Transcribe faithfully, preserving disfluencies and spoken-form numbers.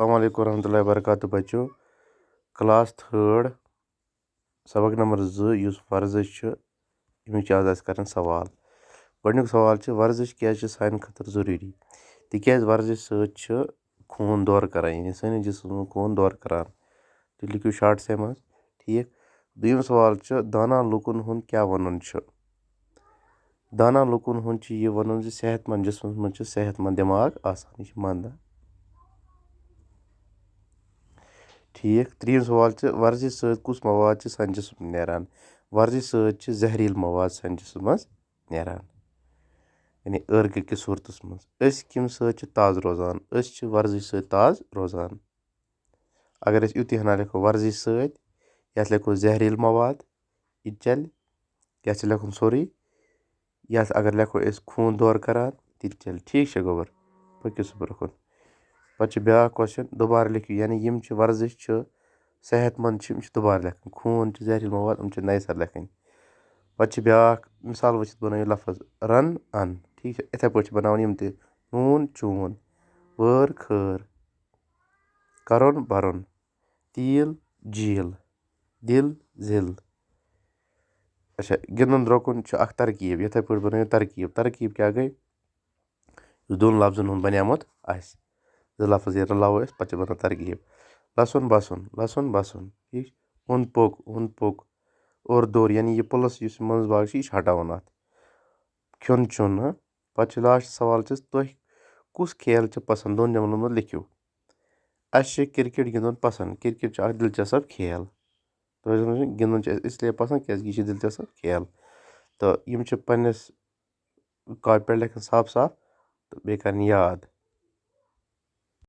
السلام علیکم ورحمۃ اللہ وبرکاتہ بچو۔ کلاس تھٲڈ، سبق نمبر زٕ، یُس ورزش چھُ، اَمِچ آز آسہِ کرٕنۍ سوال۔ گۄڈٕنیُک سوال چھُ، ورزش کیازِ چھِ سانہِ خٲطرٕ ضروٗری؟ تِکیازِ ورزش سۭتۍ چھُ خوٗن دورٕ کران، یعنی سٲنِس جسمس منٛز خوٗن دورٕ کران۔ تُہۍ لیکھِو شارٹسٕے منٛز۔ ٹھیٖک۔ دوٚیِم سوال چھُ، دانا لوٗکن ہُنٛد کیٛاہ وَنُن چھُ؟ دانا لوٗکن ہُنٛد چھُ یہِ وَنُن زِ صحت مند جسمس منٛز چھُ صحت مند دٮ۪ماغ آسان، یہِ چھُ مندان۔ ٹھیٖک۔ ترٛیٚیِم سوال چھُ، ورزش سۭتۍ کُس مواد چھُ سانہِ جسمہٕ نیران؟ ورزش سۭتۍ چھِ زہریٖلہٕ مواد سانہِ جسمہٕ منٛز نیران، یعنی ٲرگہٕ کِس صوٗرتس منٛز۔ أسۍ کَمہِ سۭتۍ چھِ تازٕ روزان؟ أسۍ چھِ ورزش سۭتۍ تازٕ روزان۔ اگر أسۍ یُتُے ہنا لیکھو ورزش سۭتۍ، یَتھ لیکھو زہریٖلہٕ مواد، یہِ تہِ چلہِ۔ یَتھ چھِ لیکھُن سورُے۔ یَتھ اگر لیکھو أسۍ خوٗن دورٕ کران، تہِ تہِ چلہِ۔ ٹھیٖک چھا گوٚبُر؟ پٔکِو سا برٛونٛہہ کُن۔ پَتہٕ چھُ بیٛاکھ کوسچن، دُبارٕ لیکھِو، یعنی یِم چھِ ورزش چھِ، صحت مند چھِ، یِم چھِ دُبارٕ لیکھٕنۍ۔ خوٗن چھِ، زہریٖلہٕ مواد، یِم چھِ نَیہِ سَرٕ لیکھٕنۍ۔ پَتہٕ چھِ بیٛاکھ مِثال وٕچھِتھ بَنٲیِو لفظ رَن اَن۔ ٹھیٖک چھا؟ یِتھَے پٲٹھۍ چھِ بَناوٕنۍ یِم تہِ۔ نوٗن چوٗن، وٲر خٲر، کَرُن بَرُن، تیٖل جیٖل، دِل ذِل۔ اچھا، گِنٛدُن درٛوٚکُن چھُ اَکھ ترکیٖب۔ یِتھَے پٲٹھۍ بَنٲیِو ترکیٖب۔ ترکیٖب کیٛاہ گٔے؟ یُس دۄن لفظن ہُنٛد بنیومُت آسہِ۔ زٕ لفظ ییٚلہِ رلاوو أسۍ، پتہٕ چھِ بنان ترکیب۔ لسُن بسُن، لسُن بسُن، ٹھیٖک چھُ؟ اوٚنٛد پوٚک، اوٚنٛد پوٚک، اوٚر دوٚر، یعنی یہِ پلس یُس یہِ منٛز باگ چھُ، یہِ چھُ ہٹاوُن اتھ۔ کھیوٚن چیوٚن، ہاں؟ پتہٕ چھُ لاسٹ سوال چھُ، تۄہہِ کُس کھیل چھُ پسنٛد؟ دۄن جملن منٛز لیکھِو۔ اسہِ چھُ کرکٹ گِنٛدُن پسنٛد۔ کرکٹ چھُ اکھ دلچسپ کھیل۔ تۄہہِ زن چھُ گِنٛدُن چھُ اسہِ اس لیے پسنٛد، کیازِ کہِ یہِ چھُ دلچسپ کھیل۔ تہٕ یِم چھِ پننِس کاپہِ پٮ۪ٹھ لیکھٕنۍ صاف صاف تہٕ بیٚیہِ کَرٕنۍ یاد۔